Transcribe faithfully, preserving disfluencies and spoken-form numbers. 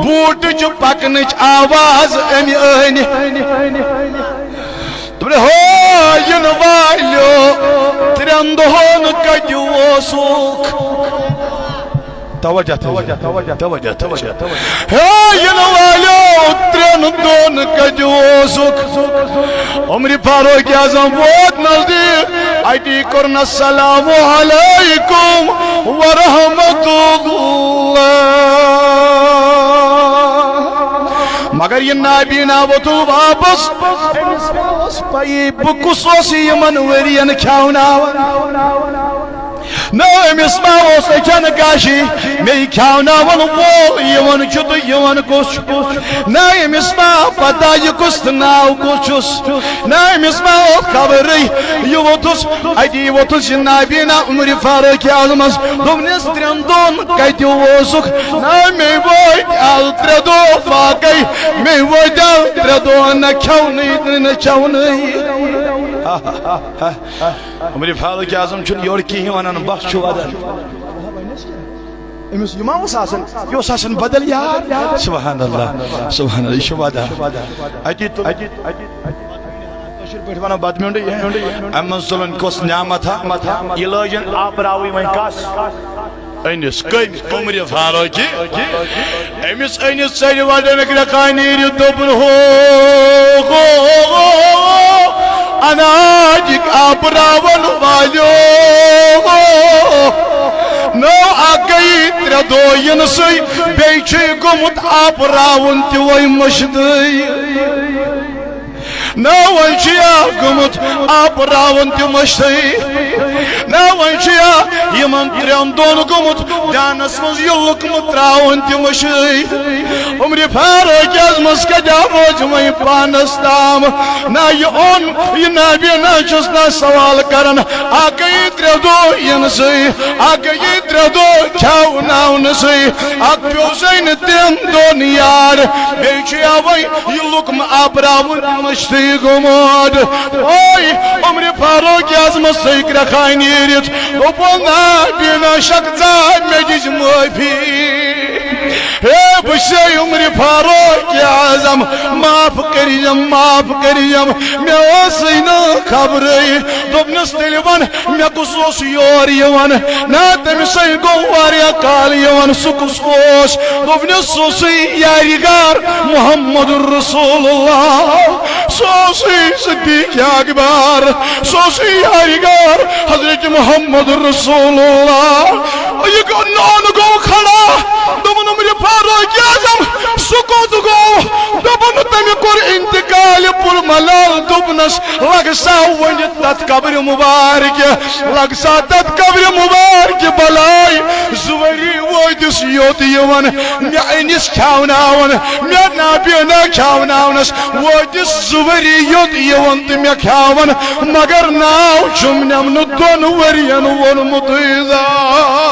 بوٗٹٕچ پکنٕچ آواز أمۍ أنۍ۔ دوٚپُن، ہو یِنہٕ والیو، ترٛٮ۪ن دۄہَن کَتہِ اوسُکھ؟ توجہ تھٲیِو، توجہ، توجہ، توجہ۔ ہے یِنہٕ والیو، ترٛٮ۪ن دۄہَن کَتہِ اوسُکھ؟ عمر فاروق اعظم ووت نزدیٖک، اَتی کوٚرُن، السلام علیکم ورحمۃ اللہ۔ مگر یہِ نابینا ووٚتھُن واپس۔ أمِس اوس پَیی بہٕ کُس اوس یِمن ؤرین کھیاوناوان۔ نہ أمِس ما اوس أچھن گاشی، مے کھیاوناوان وول یِوان چھُ تہٕ یِوان کُس چھُ؟ نہ أمِس ما پتہ یہِ کُس تہٕ ناو کُس چھُس؟ نہ أمِس ما اوس خبرٕے، یہِ ووٚتھُس، اَتی ووٚتھُس یہِ نابینا عمر فاروق اعظمس۔ دوٚپنس، ترٛٮ۪ن دۄہن کتہِ اوسُکھ؟ نہ مے وٲتۍ از ترٛےٚ دۄہ فاقے، مے وٲتۍ از ترٛےٚ دۄہ نہ کھٮ۪ونٕے تہٕ نہ چٮ۪ونٕے۔ عمر فاروق اعظم چھُنہٕ یورٕ کِہیٖنۍ وَنان، بس چھُ وَدان۔ أمِس یہِ ما اوس آسان، یہِ اوس آسان بدل یار۔ سبحان اللہ، سبحان اللہ، یہِ چھُ وَدان۔ اَتی تُل، اَتی، اَتی، اَتی، کٲشِر پٲٹھۍ وَنان بدمیونڈٕے، اَمہِ منٛز تُلُن کۄس نعمت ہا، یہِ لٲجِن آپراوٕے وۄنۍ کَس؟ أنِس کٔمۍ؟ عمر فاروقی۔ أمِس أنِس ژَرِ وَٹَن کرٛٮ۪کھا نیٖرِتھ دوٚپُن، ہو، ہو، ہو، ہو، اناجِک آپراون والیو۔ نو اکھ گٔیی ترٛےٚ دۄہ یِنسٕے، بیٚیہِ چھُے گوٚمُت آپراوُن تہِ وۄنۍ مٔشدٕے۔ نہ وۄنۍ چھُ یا گوٚمُت آپراوُن تہِ مٔشتٕے۔ نہ وۄنۍ چھُ یا یِمن ترٛٮ۪ن دۄہن گوٚمُت دیانس منٛز یہِ لُکمہٕ تراوُن تہِ مٔشتٕے۔ عمرِ فاروق اعظمس کتہِ وٲژ وۄنۍ پانس تام؟ نہ یہِ اوٚن، یہِ نابینا چھُس نہ سوال کران۔ اکھ گٔیی ترٛےٚ دۄہ یِنسٕے، اکھ گٔیی ترٛےٚ دۄہ کھیاوناونسٕے، اکھ پیوٚو زَنہِ ترٛٮ۪ن دۄہن یار، بیٚیہِ چھُ یا وۄنۍ یہِ لُکمہٕ آپراوُن مٔشتٕے گوٚمُت۔ اوے عمرِ فاروق اعظمس سۭتۍ کرٛٮ۪کھا نیٖرِتھ دوٚپُن، نابینا شک ژاے مےٚ دِژ معٲفی۔ ہے بہٕ چھُسے عمرِ فاروق اعظم، معاف کٔرِم، معاف کٔرِم، مےٚ ٲسٕے نہٕ خبرٕے۔ دوٚپنس، تیٚلہِ وَن، مےٚ کُس اوس یور یِوان؟ نہ، تٔمِسے گوٚو واریاہ کال یِوان۔ سُہ کُس اوس؟ دوٚپنس، سُہ اوسُے یارِگار محمد رسول اللہ، سُہ اوسُے صدیق اکبر، سُہ اوسُے یارِگار حضرت محمد رسول اللہ۔ یہِ گوٚو، نوٚن گوٚو کھڑا۔ دوٚپُن، عمرِ فاروق اعظم، سُہ کوٚت گوٚو؟ دوٚپُن، تٔمۍ کوٚر انتقال پُر ملال۔ دوٚپنس، لگ سا ؤنِتھ تتھ قبرِ مبارکہِ، لگ سا تتھ قبرِ مبارکہِ بلاے۔ زٕ ؤری وٲتِس یوٚت یِوان، مےٚ أنِس کھیاوناوان، مےٚ نابینا کھیاوناونس وٲتِس زٕ ؤری یوٚت یِوان تہٕ مےٚ کھیاوان، مگر ناو چھُم نٮ۪م نہٕ دۄن ؤرین ووٚنمُتٕے زانٛہہ۔